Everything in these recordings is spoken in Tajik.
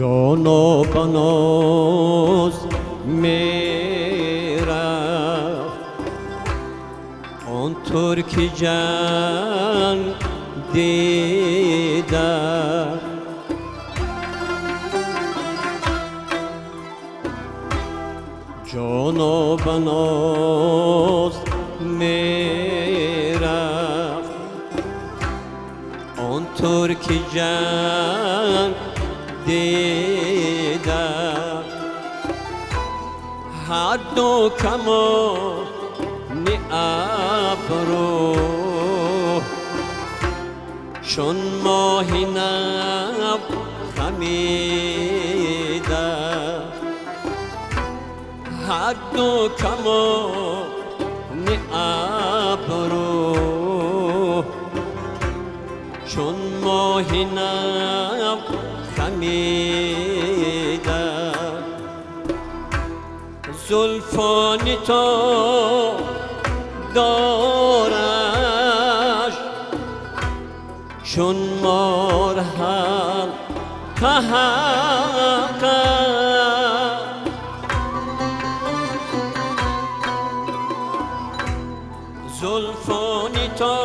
ҷону баноз мерафт он турки ҷанг дида ҷону баноз мерафт он турки ҷанг дида ҳар ду камони абрӯ чун моҳи нав хамида ҳар ду камони абрӯ чун моҳи нав хамида зулфони то дораш чун мор ҳалқа ҳалқа зулфони то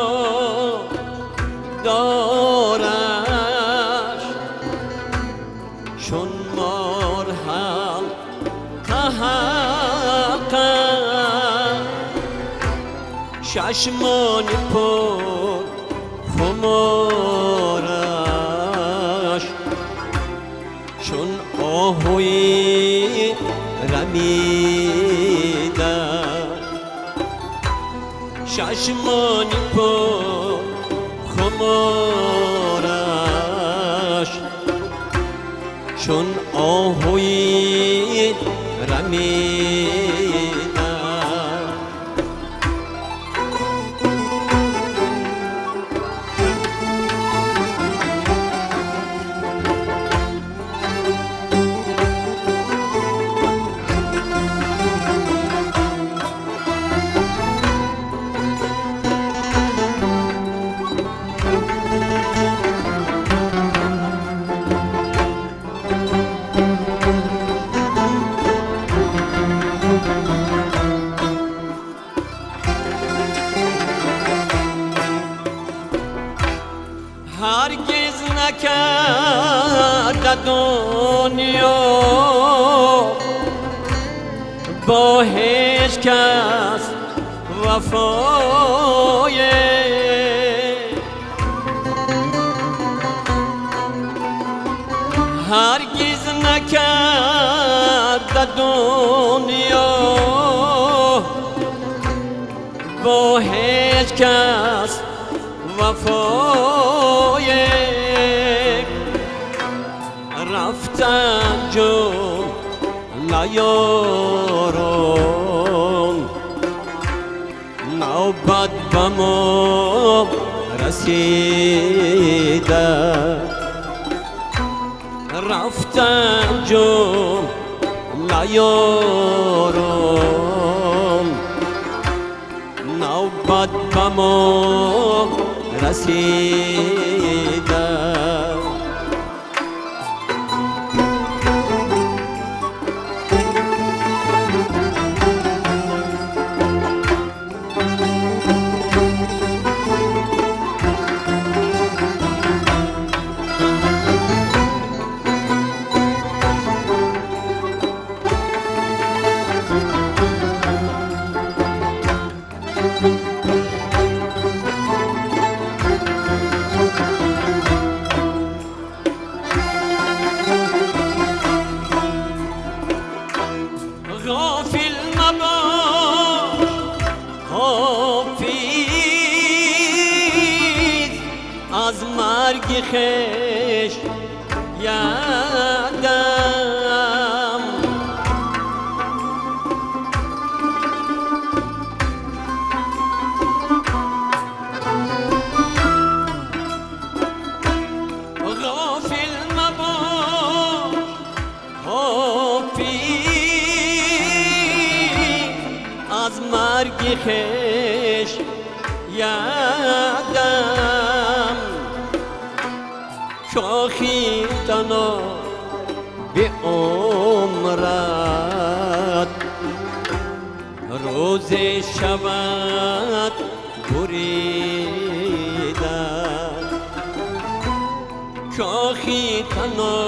дораш чун мор ҳалқа ҳалқа чашмони пур хумораш чун оҳуи рамида чашмони пур хумораш чун оҳуи рамида. ҳаргиз накарда дунё бо ҳеҷ кас вафое ҳаргиз накарда дунё бо ҳеҷ кас вафое рафтан ҷумла ёрон навбат ба мо расида рафтан ҷумла ёрон навбат ба мо расида. غافل مباش حافظ از مرگ خویش یادم غافل مباش حافظ از مرگ خویش یادم کاخی تنها به عمرت روز شود بریده کاخی تنها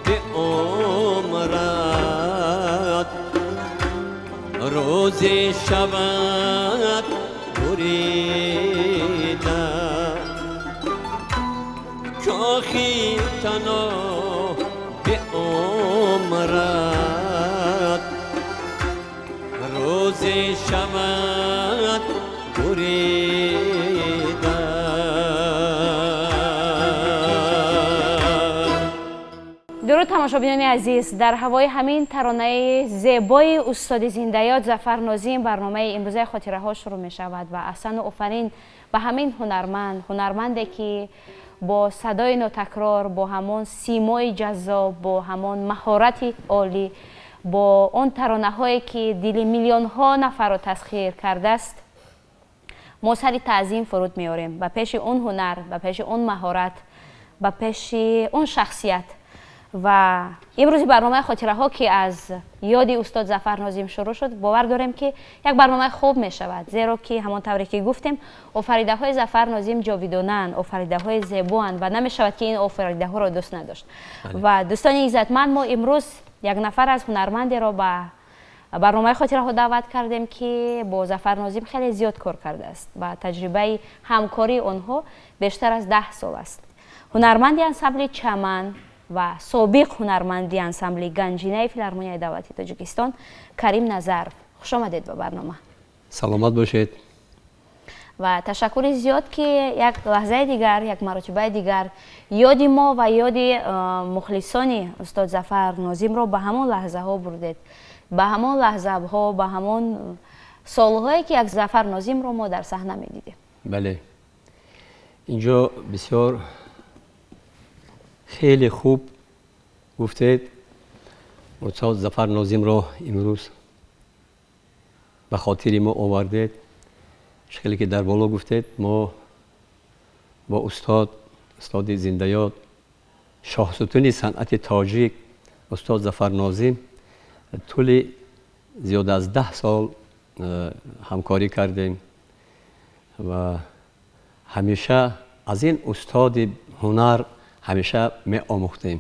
به عمرت روز شود بریده کاخی تنها به عمرت روز شود بریده. Дуруд, тамошобинони азиз! Дар ҳавои ҳамин таронаи зебои устоди зиндаёд Зафар Нозим барномаи имрӯзаи «Хотираҳо» шурӯъ мешавад. Ва аҳсану офарин ба ҳамин ҳунарманд, ҳунарманде, ки бо садои нотакрор, бо ҳамон симои ҷаззоб, бо ҳамон маҳорати олӣ, бо он таронаҳое, ки дили миллионҳо нафарро тасхир кардааст, мо сари таъзим фуруд меорем ба пеши он ҳунар, ба пеши он маҳорат, ба пеши он шахсият. Ва имрӯзи барномаи «Хотираҳо», ки аз ёди устод Зафар Нозим шурӯъ шуд, бовар дорем, ки як барномаи хуб мешавад, зеро ки ҳамон тавре ки гуфтем, офаридаҳои Зафар Нозим ҷовидонаанд, офаридаҳои зебоанд ва намешавад, ки ин офаридаҳоро дӯст надошт. Ва дӯстони иззатманд, мо имрӯз як нафар аз ҳунармандеро ба барномаи «Хотираҳо» даъват кардем, ки бо Зафар Нозим хеле зиёд кор кардааст ва таҷрибаи ҳамкории онҳо бештар аз 10 сол аст. Ҳунарманди ансамбли «Чаман» ва собиқ ҳунарманди ансамбли «Ганҷинаи» Филармонияи давлати Тоҷикистон Карим Назаров. Хушомадед ба барнома. Саломат бошед. Ва ташаккури зиёд, ки як лаҳзаи дигар, як маротибаи дигар ёди мо ва ёди мухлисони устод Зафар Нозимро ба ҳамон лаҳзаҳо бурдед, ба ҳамон лаҳзаҳо, ба ҳамон солҳое, ки як Зафар Нозимро мо дар саҳна медидем. Бале, инҷо бисёр хеле хуб гуфтед. Устод Зафар Нозимро имрӯз ба хотири мо овардед. Хеле ки дар боло гуфтед, мо бо устод, устоди зиндаёд, шоҳсутуни санъати тоҷик, устод Зафар Нозим тӯли зиёда аз 10 сол ҳамкорӣ кардем ва ҳамеша аз ин устоди ҳунар ҳамеша меомӯхтем.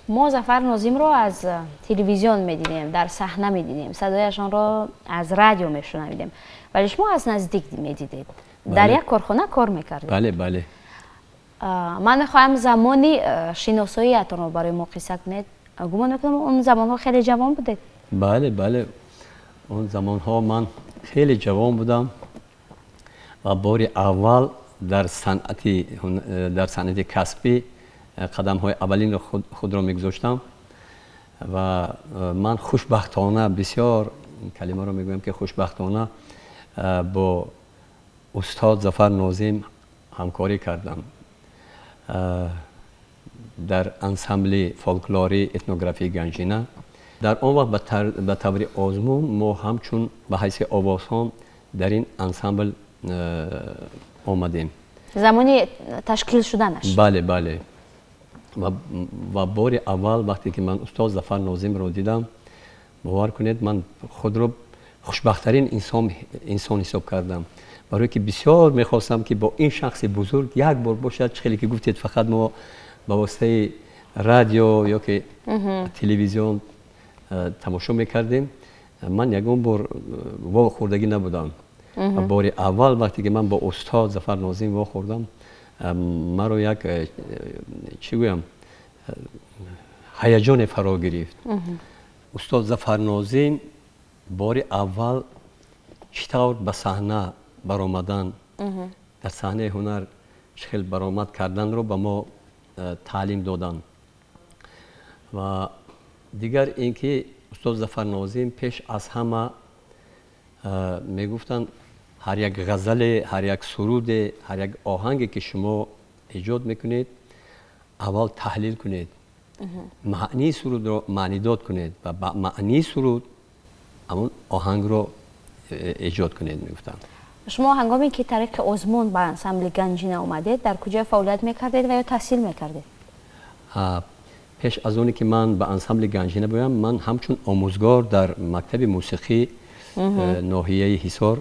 Мо Зафар Нозимро аз телевизион медидем, дар саҳна медидем, садояшонро аз радио мешунавидем, вале шумо аз наздик медидед, дар як корхона кор мекардед. Бале. Ман мехоҳам замони шиносоиятонро барои мо қисса кунед. Гумон мекунам, он замонҳо хеле ҷавон будед. Бале, он замонҳо ман хеле ҷавон будам ва бори аввал дар санъати касбӣ қадамҳои аввалинро худро мегузоштам. Ва ман хушбахтона, бисёр калимаро мегӯям, ки хушбахтона бо устод Зафар Нозим ҳамкорӣ кардам дар ансамбли фолклорӣ этнографии «Ганҷина». Дар он вақт ба таври озмун мо ҳамчун ба ҳайси овозхон дар ин ансамбл омадем. Замони ташкил шуданаш. Бале. Ва бори аввал вақте ки ман устод Зафар Нозимро дидам, бовар кунед, ман худро хушбахттарин инсон ҳисоб кардам, барое ки бисёр мехостам, ки бо ин шахси бузург як бор бошад. Хеле ки гуфтед, фақат мо ба воситаи радио ё ки телевизион тамошо мекардем. Ман ягон бор вохӯрдагӣ набудам. Бори аввал вақте ки ман бо устод Зафар Нозим вохӯрдам, маро як чӣ гӯям, ҳаяҷоне фаро гирифт. Устод Зафар Нозим бори аввал чӣ тавр ба саҳна баромадан, дар саҳнаи ҳунар чӣ хел баромад карданро ба мо таълим доданд. Ва дигар ин ки устод Зафар Нозим пеш аз ҳама мегуфтанд: ҳар як ғазале, ҳар як суруде, ҳар як оҳанге, ки шумо эҷод мекунед, аввал таҳлил кунед, маънии сурудро маънидод кунед ва ба маънии суруд ҳамон оҳангро эҷод кунед, мегуфтанд. Шумо ҳангоме ки тариқи озмун ба ансамбли «Ганҷина» омадед, дар куҷо фаъолият мекардед ва ё таҳсил мекардед? Пеш аз оне ки ман ба ансамбли Ганҷина биёям, ман ҳамчун омӯзгор дар мактаби мусиқӣ ноҳияи Ҳисор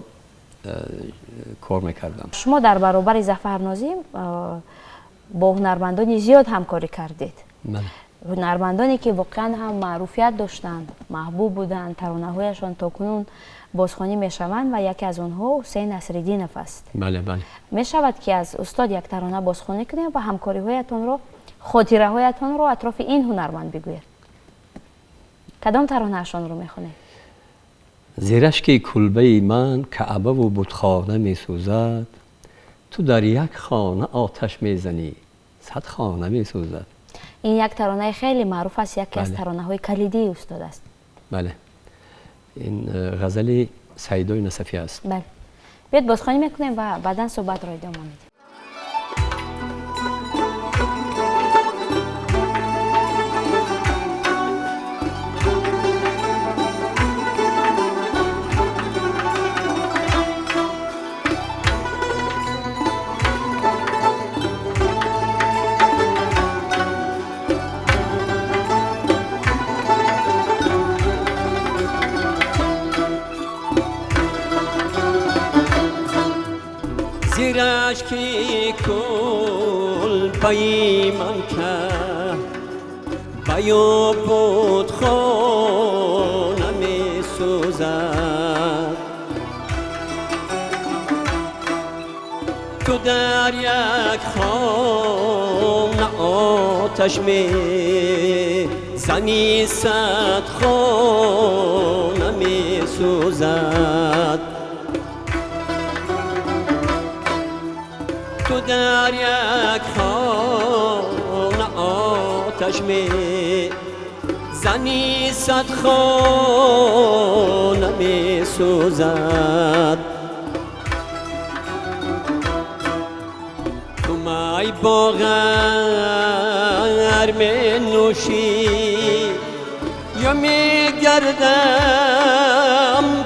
кор мекардам. Шумо дар баробари Зафар Нозим бо ҳунармандони зиёд ҳамкорӣ кардед. Ҳунармандоне ки воқеан ҳам маъруфият доштанд, маҳбуб буданд, таронаҳояшон то кунун бозхонӣ мешаванд ва яке аз онҳо Ҳусейн Насриддинов аст. Бале, бале. Мешавад ки аз устод як тарона бозхонӣ кунем ва ҳамкориҳоятонро, хотираҳоятонро атрофи ин ҳунарманд бигӯед. Кадом таронаашонро мехонед? Зирашки кулбаи ман каъбаву бутхона месӯзад, ту дар як хона оташ мезанӣ, 100 хона месӯзад. Ин як таронаи хеле маъруф аст, яке аз таронаҳои калидии устод аст. Бале, ин ғазали Саидои Насафӣ аст. Бале, биёед бозхонӣ мекунем ва баъдан суҳбатро идома медиҳем. Зирашки кулбаи ман каъбаю бутхона месӯзад, ту дар як хона оташ мезанӣ, 100 хона месӯзад. Ту дар як хона оташ мезанӣ, 100 хона месӯзад. Ту май бо ғар менӯшӣ ё мегардам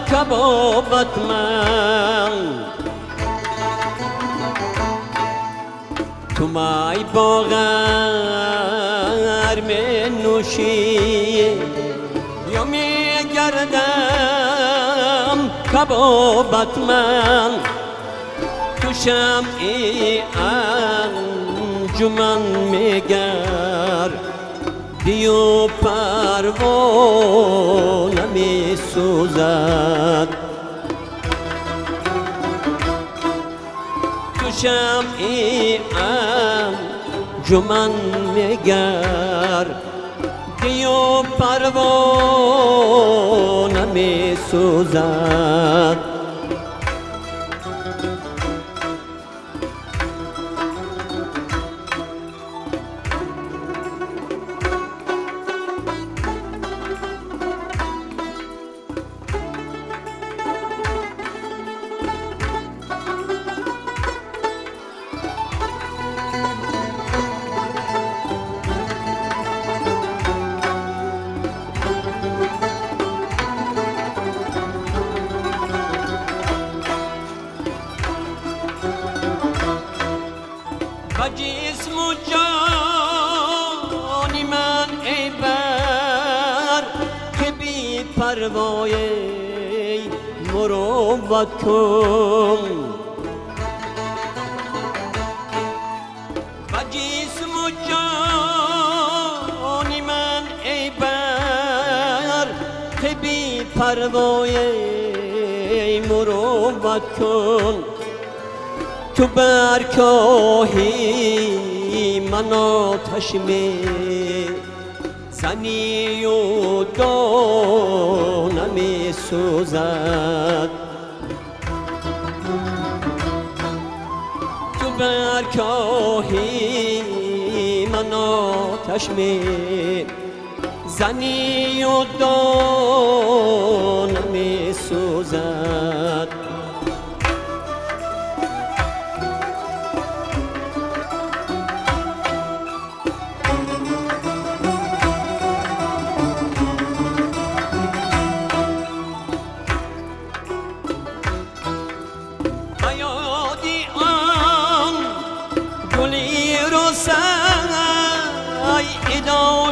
кабобат ман, ту май бо ғар менӯшӣ ё мегардам кабобат ман, ту шамъи анҷуман мегардию парвона месӯзад, ту шамъи анҷуман мегардию парвона месӯзад. Ба ҷисму ҷони ман эй барқи бепарвоӣ мурувват кун, ба ҷисму ҷони ман эй барқи бепарвоӣ мурувват кун, ту бар коҳи ман оташ мезанию дона месӯзад, ту бар коҳи ман оташ мезанию дона месӯзад.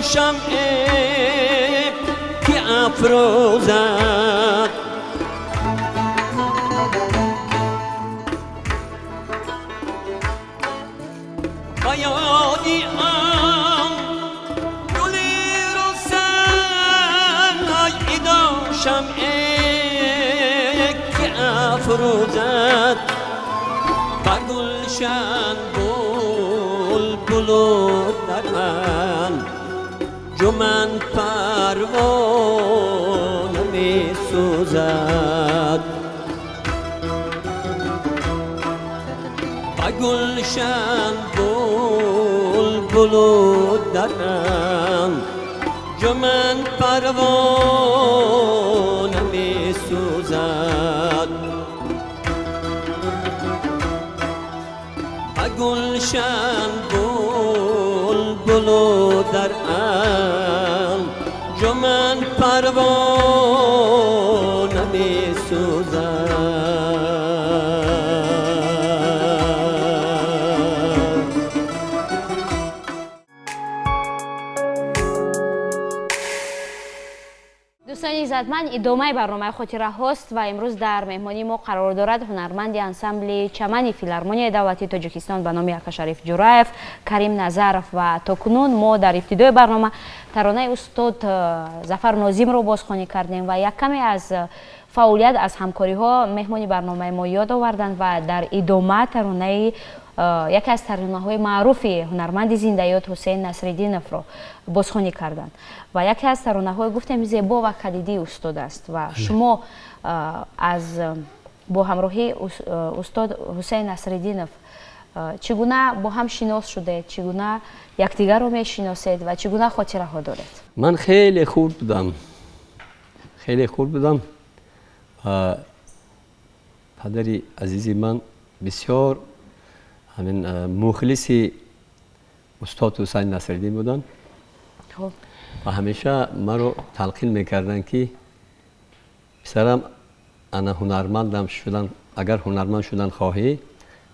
شمعه که افروزد با یادی آن گل روزن ایدا شمعه که افروزد بر گلشن بلبل در انجمن پروانه می سوزد بر گلشن بلبل در انجمن پروانه می سوزد بر گلشن بلبل در انجمن پروانه می سوزد. Дӯстони иззатманд, идомаи барномаи хотираҳост ва имрӯз дар меҳмонии мо қарор дорад ҳунарманди ансамбли Чамани филармонияи давлатии Тоҷикистон ба номи Акашариф Ҷураев Карим Назаров. Ва то кунун мо дар ибтидои барнома таронаи устод Зафар Нозимро бозхонӣ кардем ва як каме аз фаъолият, аз ҳамкориҳо меҳмони барномаи мо ёд оварданд ва дар идома таронаи яке аз таронаҳои маъруфи ҳунарманди зиндаёд Ҳусейн Насриддиновро бозхонӣ карданд ва яке аз таронаҳои гуфтем зебо ва калидии устод аст ва шумо аз бо ҳамроҳии устод Ҳусейн Насриддинов чӣ гуна бо ҳам шинос шудед, чӣ гуна якдигарро мешиносед ва чӣ гуна хотираҳо доред? Ман хеле хурд будам, хеле хурд будам. Падари азизи ман бисёр ҳамин мухлиси устод Ҳусайн Насриддин буданд ва ҳамеша маро талқин мекарданд, ки писарам, ана ҳунармандам шудан, агар ҳунарманд шудан хоҳӣ,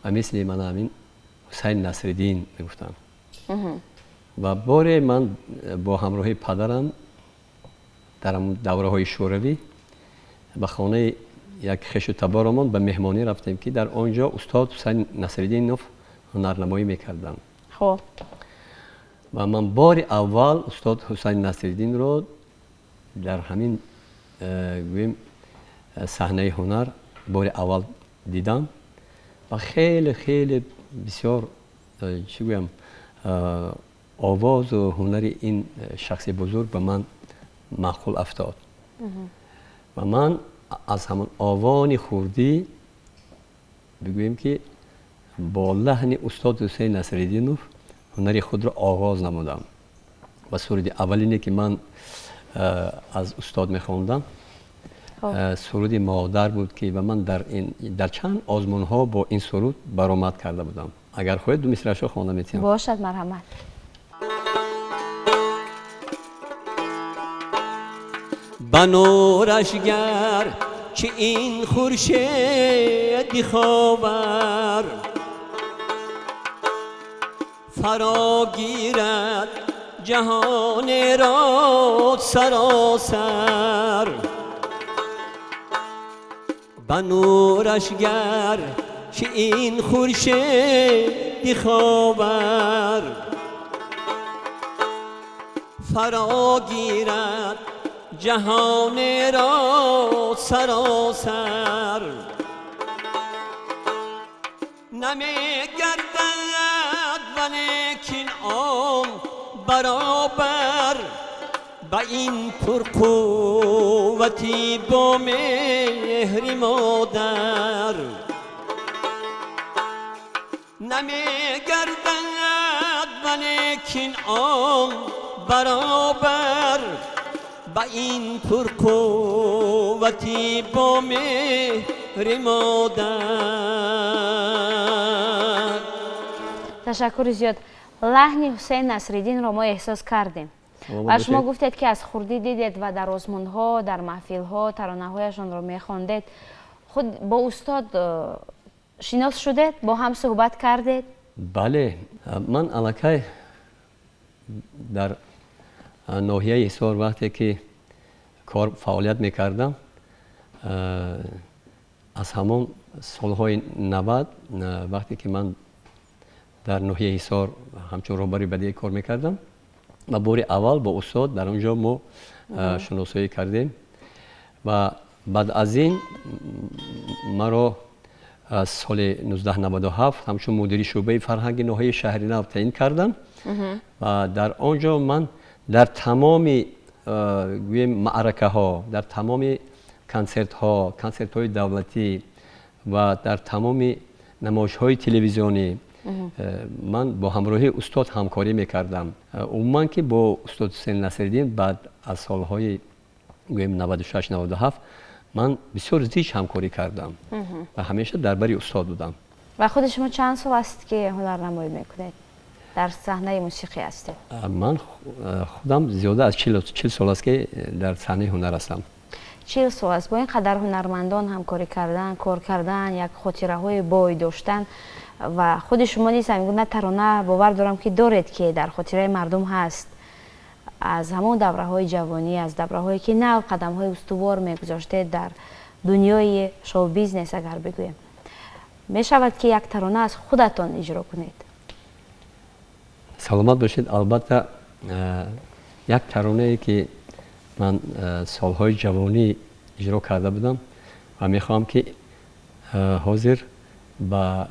ва мисли ман ҳамин Ҳусайн Насриддин мегуфтанд. Ва боре ман бо ҳамроҳии падарам дар давраҳои шӯравӣ ба хонаи як хешу таборамон ба меҳмонӣ рафтем, ки дар он ҷо устод Ҳусайн Насриддинов ҳунарнамоӣ мекарданд. Ва ман бори аввал устод Ҳусайн Насриддинро дар ҳамин гӯем саҳнаи ҳунар бори аввал дидам ва хеле хеле бисёр, чӣ гӯям, овозу ҳунари ин шахси бузург ба ман маъқул афтод ва ман аз ҳамон овони хурдӣ бигӯем, ки бо лаҳни устод Ҳусейн Насриддинов ҳунари худро оғоз намудам ва суруди аввалине, ки ман аз устод мехондам, суруди модар буд, ки ва ман дар чанд озмунҳо бо ин суруд баромад карда будам. Агар хоҳед, ду мисраашро хонда метиҳам. Бошад, марҳамат. Ба нураш гар чи ин хуршеди ховар фаро гирад ҷаҳонеро саросар, ба нураш гар чи ин хуршеди ховар фаро гирад ҷаҳонеро саросар, намегардад валекин он баробар ба ин пурқуввати бо меҳри модар, намегардад валекин он баробар ба ин пурқуввати бо меҳри модар. Ташаккури зиёд. Лаҳни Ҳусейн Насриддинро мо эҳсос кардем ва шумо гуфтед, ки аз хурдӣ дидед ва дар озмунҳо, дар маҳфилҳо таронаҳояшонро мехондед. Худ бо устод шинос шудед, бо ҳам суҳбат кардед? Бале, ман аллакай дар ноҳияи Ҳисор вақте ки кор фаъолият мекардам, аз ҳамон солҳои 90 вақте ки ман дар ноҳияи Ҳисор ҳамчун роҳбари бадеӣ кор мекардам ва бори аввал бо устод дар он ҷо мо шиносоӣ кардем ва баъд аз ин маро соли 1997 ҳамчун мудири шӯъбаи фарҳанги ноҳияи шаҳри нав таъин кардам ва дар он ҷо ман дар тамоми гӯем маъракаҳо, дар тамоми консертҳо, консертҳои давлатӣ ва дар тамоми намоишҳои телевизионӣ ман бо ҳамроҳии устод ҳамкорӣ мекардам. Умуман ки бо устод Ҳусейн Насриддин баъд аз солҳои гӯем 96-97 ман бисёр зич ҳамкорӣ кардам ва ҳамеша дар бари устод будам. Ва худи шумо чанд сол аст ки ҳунарнамоӣ мекунед? Дар саҳнаи мусиқӣ ҳастед? Ман худам зиёда аз 40 сол аст ки дар саҳнаи ҳунар ҳастам. 40 сол аст. Бо ин қадар ҳунармандон ҳамкорӣ кардан, кор кардан, як хотираҳои бой доштан ва худи шумо низ ҳамин гуна тарона бовар дорам ки доред ки дар хотираи мардум ҳаст. Аз ҳамон давраҳои ҷавонӣ, аз давраҳое ки нав қадамҳои устувор мегузоштед дар дунёи шоу-бизнес агар бигӯем, мешавад ки як тарона аз худатон иҷро кунед? Саломат бошед. Албатта як таронае ки ман солҳои ҷавонӣ иҷро карда будам ва мехоҳам ки ҳозир ба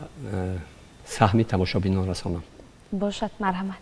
саҳми тамошобинон расонам. Бошад, марҳамат.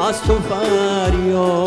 از تو فریاد.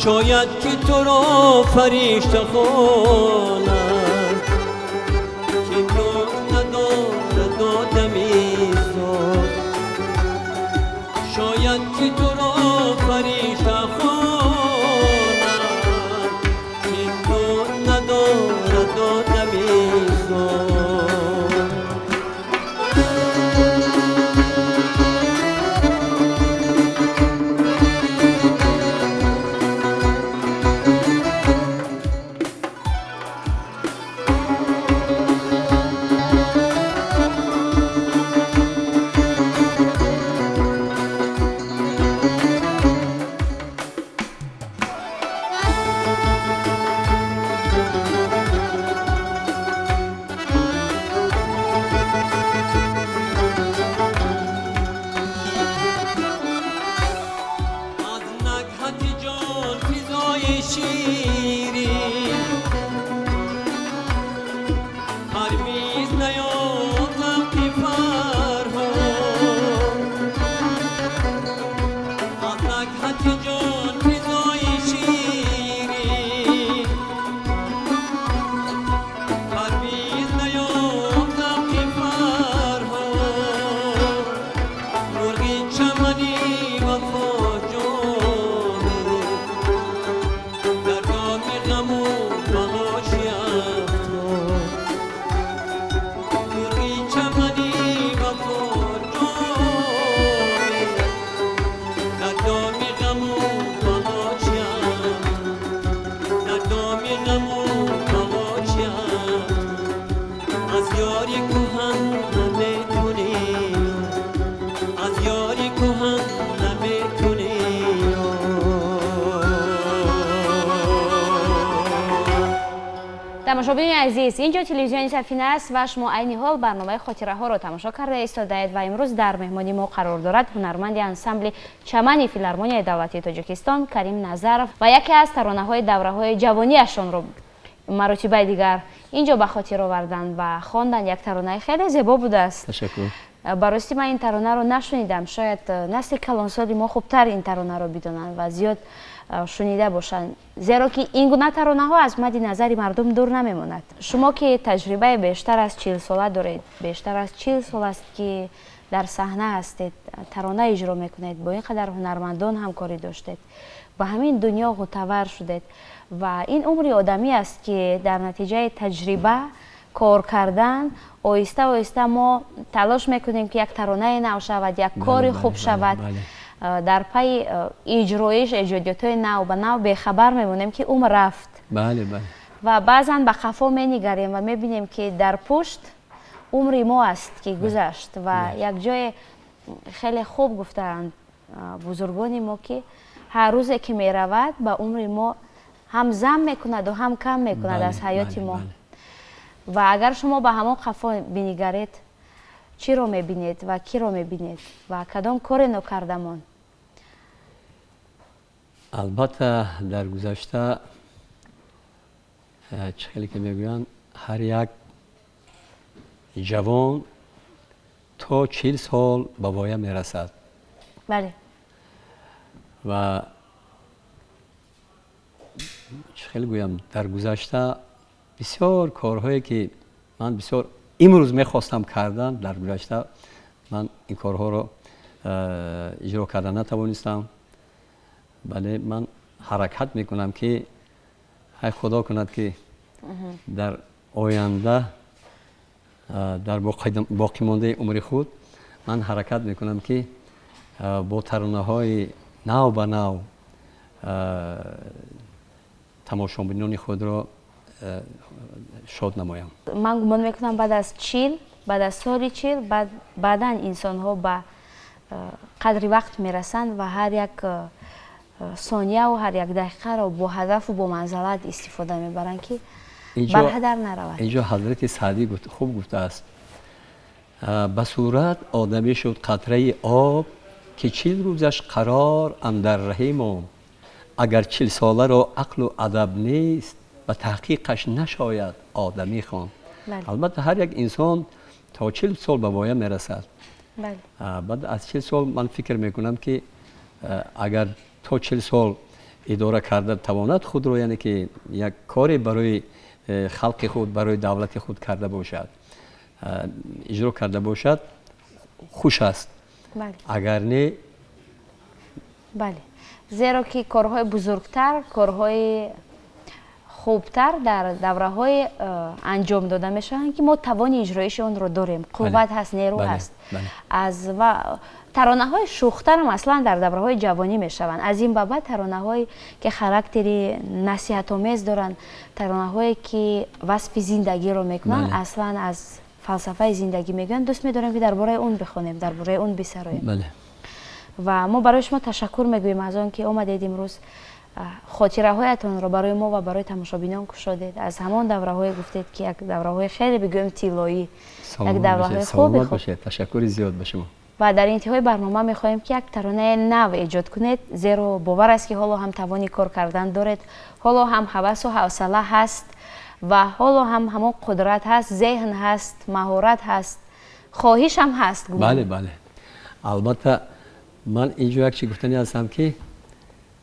شاید که تو را فرشته خوانند که نور ندارد آدمی زاد. شاید که تو را فرشته خوانند که نور ندارد آدمی زاد. Тамошобинони азиз, инҷо телевизиони Сафина аст ва шумо айни ҳол барномаи хотираҳоро тамошо карда истодаед ва имрӯз дар меҳмони мо қарор дорад ҳунарманди ансамбли Чамани Филармонияи давлатии Тоҷикистон Карим Назаров ва яке аз таронаҳои давраҳои ҷавониашонро маротибаи дигар инҷо ба хотир оварданд ва хонданд. Як таронаи хеле зебо будааст. Ташаккур. Ба ростӣ, ман ин таронаро нашунидам. Шояд насли калонсоли мо хубтар ин таронаро бидонанд ва зиёд шунида бошанд, зеро ки ин гуна таронаҳо аз мадди назари мардум дур намемонад. Шумо ки таҷрибаи бештар аз 40сола доред, бештар аз 40 сол аст, ки дар саҳна ҳастед, тарона иҷро мекунед, бо ин қадар ҳунармандон ҳамкорӣ доштед, ба ҳамин дунё ғӯтавар шудед ва ин умри одамӣ аст, ки дар натиҷаи таҷриба кор кардан оҳиста оҳиста мо талош мекунем, ки як таронае нав шавад, як кори хуб шавад. Дар пайи иҷроиш эҷодиётҳои нав ба нав бехабар мемонем, ки умр рафт. Бале, бале. Ва баъзан ба қафо менигарем ва мебинем, ки дар пушт умри мо аст, ки гузашт. Ва як ҷое хеле хуб гуфтаанд бузургони мо, ки ҳар рӯзе ки меравад, ба умри мо ҳам зам мекунаду ҳам кам мекунад аз ҳаёти мо. Ва агар шумо ба ҳамон қафо бинигаред, чиро мебинед ва киро мебинед ва кадом коре нокарда монд? Албатта, дар гузашта, чӣ хеле ки мегӯянд, ҳар як ҷавон то 40 сол ба воя мерасад. Ва чӣ хеле гӯям, дар гузашта бисёр корҳое, ки ман бисёр имрӯз мехостам кардан, дар гузашта ман ин корҳоро иҷро карда натавонистам. Бале, ман ҳаракат мекунам, ки ҳай, Худо кунад, ки дар оянда, дар боқимондаи умри худ ман ҳаракат мекунам, ки бо таронаҳои нав ба нав тамошобинони худро шод намоям. Ман гумон мекунам, баъд аз 40, баъд аз соли 40, баъдан инсонҳо ба қадри вақт мерасанд ва ҳар як сонияву ҳар як дақиқаро бо ҳадафу бо манзалат истифода мебаранд, ки бар ҳадар наравад. Инҷо ҳазрати Саъдӣ хуб гуфтааст: ба сурат одамӣ шуд қатраи об, ки 40 рӯзаш қарор андар раҳи монд. Агар 40соларо ақлу адаб нест, ба таҳқиқаш нашояд одамӣ хонд. Албатта, ҳар як инсон то 40 сол ба воя мерасад. Баъд аз 40 сол ман фикр мекунам, ки агар то 40 сол идора карда тавонад худро, яъне ки як коре барои халқи худ, барои давлати худ карда бошад, иҷро карда бошад, хуш аст. Агар не... Бале, зеро ки корҳои бузургтар, корҳои хубтар дар давраҳое анҷом дода мешаванд, ки мо тавони иҷроиши онро дорем, қувват ҳаст, нерӯ ҳаст. Аз ва таронаҳои шӯхтарам аслан дар давраҳои ҷавонӣ мешаванд. Аз ин ба баъд таронаҳое, ки характери насиҳатомез доранд, таронаҳое, ки васфи зиндагиро мекунанд, аслан аз фалсафаи зиндагӣ мегӯянд, дӯст медорем, ки дар бораи он бихонем, дар бораи он бисароем. Ва мо барои шумо ташаккур мегӯем аз он ки омадед имрӯз, хотираҳоятонро барои мо ва барои тамошобинон кушодед. Аз ҳамон давраҳое гуфтед, ки як давраҳои хеле, бигӯем, тиллоӣ, як давраҳои хуби. Ташаккури зиёд ба шумо. Ва дар интиҳои барнома мехоҳем, ки як таронаи нав эҷод кунед, зеро бовар аст, ки ҳоло ҳам тавони кор кардан доред, ҳоло ҳам ҳавасу ҳавсала ҳаст ва ҳоло ҳам ҳамон қудрат ҳаст, зеҳн ҳаст, маҳорат ҳаст, хоҳиш ҳам ҳаст. Бале, бале, албатта, ман инҷо як чи гуфтанӣ ҳастам, ки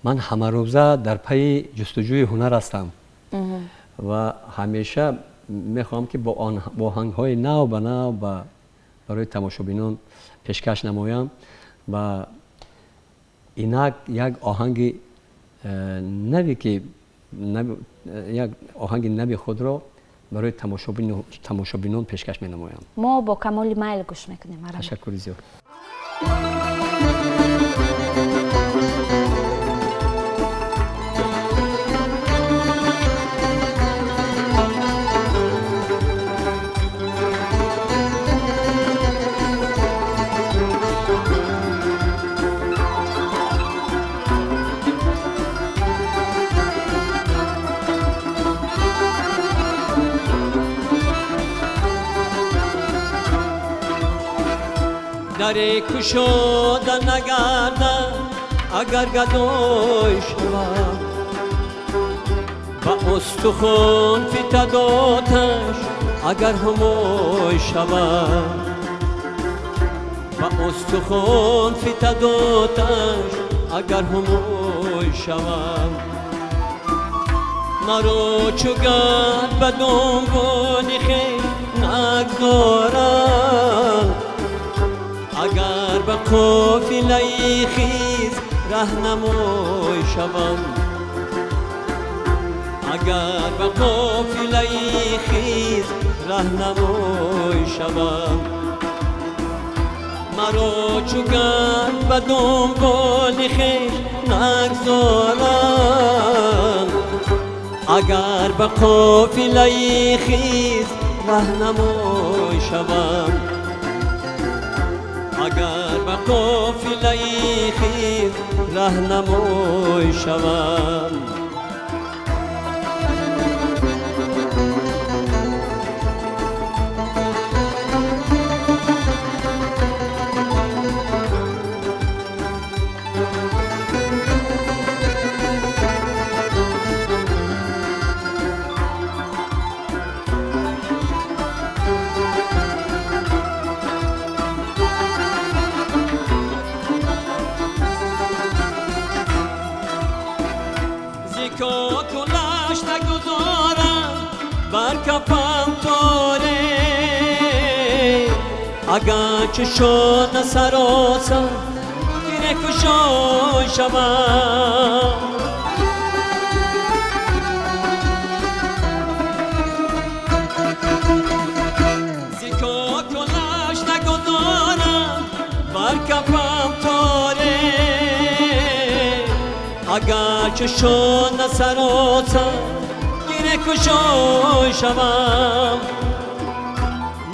ман ҳамарӯза дар пайи ҷустуҷӯи ҳунар ҳастам ва ҳамеша мехоҳам, ки бо оҳангҳои нав ба нав барои тамошобинон пешкаш намоям. Ва инак як оҳанги нави, ки як оҳанги нави худро барои тамошобинон пешкаш менамоям. Мо бо камоли майл гӯш мекунем. Ташаккури зиёд. Даре кушода нагардад агар гадой шавам, ба устухон фитад оташ агар ҳумой шавам, ба устухон фитад оташ агар ҳумой шавам. Маро чу гард ба дунболи хеш нагзорам, агар ба қофилаи хез раҳнамой шавам, агар ба қофилаи хез раҳнамой шавам. Маро чу гард ба дунболи хеш нагзорам, агар ба қофилаи хез раҳнамой шавам, агар ба қофилаи хез раҳнамой шавам. Агарчи шона саросар гире кушой шавам, зи кокулаш нагузорам бар кафам торе. Агарчи шона саросар гире кушой шавам,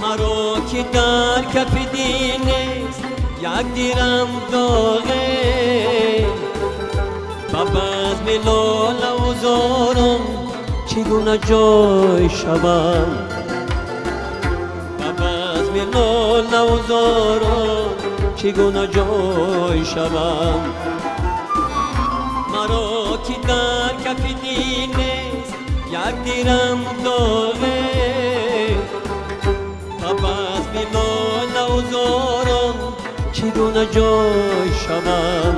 маро ки дар кафи дил нест як дирам доғе, ба базми лолаву зорон чӣ гуна ҷой шавам, ба базми лолаву зорон чӣ гуна ҷой шавам. Маро ки дар кафи дил нест як дирам доғе, ба базми лолаву зорон чӣ гуна ҷой шавам,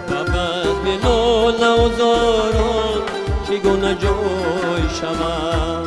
ба базми лолаву зорон чӣ гуна ҷой шавам.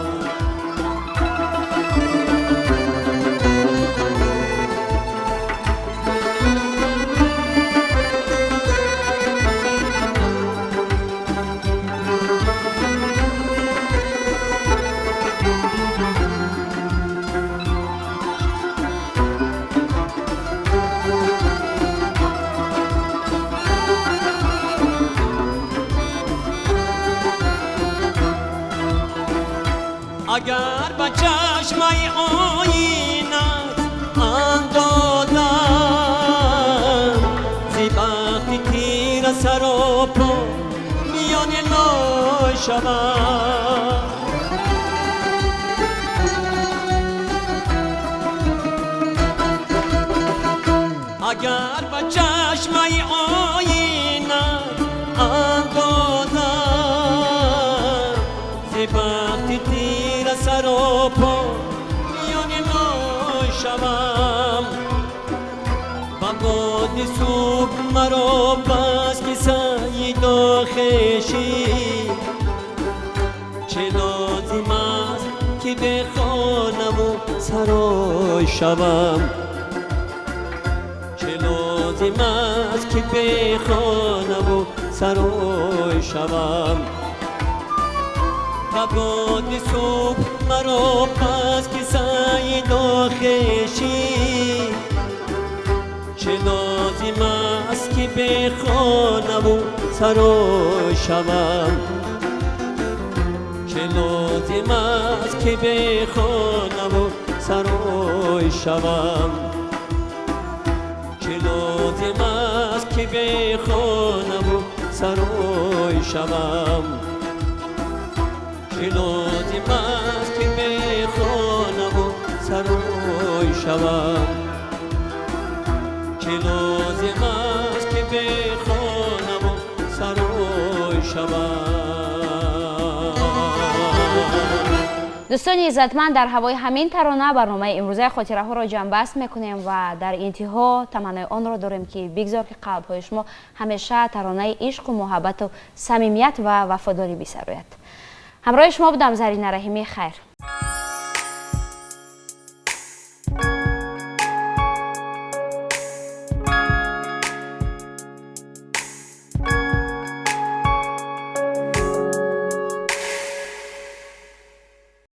Агар ба чашмаи оинат андозам, зи бахти тира саропо миёни лой шавам. Агар ба чашмаи оинат андозам, зи бахти тира саропо миёни лой шавам. Ба боди субҳ маро бас ки саиду хешӣ, чӣ лозим аст ки бихонаму сарой шавам, чӣ лозим аст ки бихонаму сарой шавам. Ба боди субҳ маро бас ки саиду хешӣ, чӣ лозим аст ки бихонаму сарой шавам, чӣ лозим аст ки бихонаму сарой шавам, чӣ лозим аст ки бихонаму сарой шавам, чӣ лозим аст ки бихонаму сарой шавам. Чӣ лозим аст ки бехонаву сарой шавад. Дӯстони иззатманд, дар ҳавои ҳамин тарона барномаи имрӯзаи хотираҳоро ҷамъбаст мекунем ва дар интиҳо таманнои онро дорем, ки бигзор ки қалбҳои шумо ҳамеша таронаи ишқу муҳаббату самимият ва вафодорӣ бисарояд. Ҳамроҳи шумо будам Зарина Раҳимӣ. Хайр.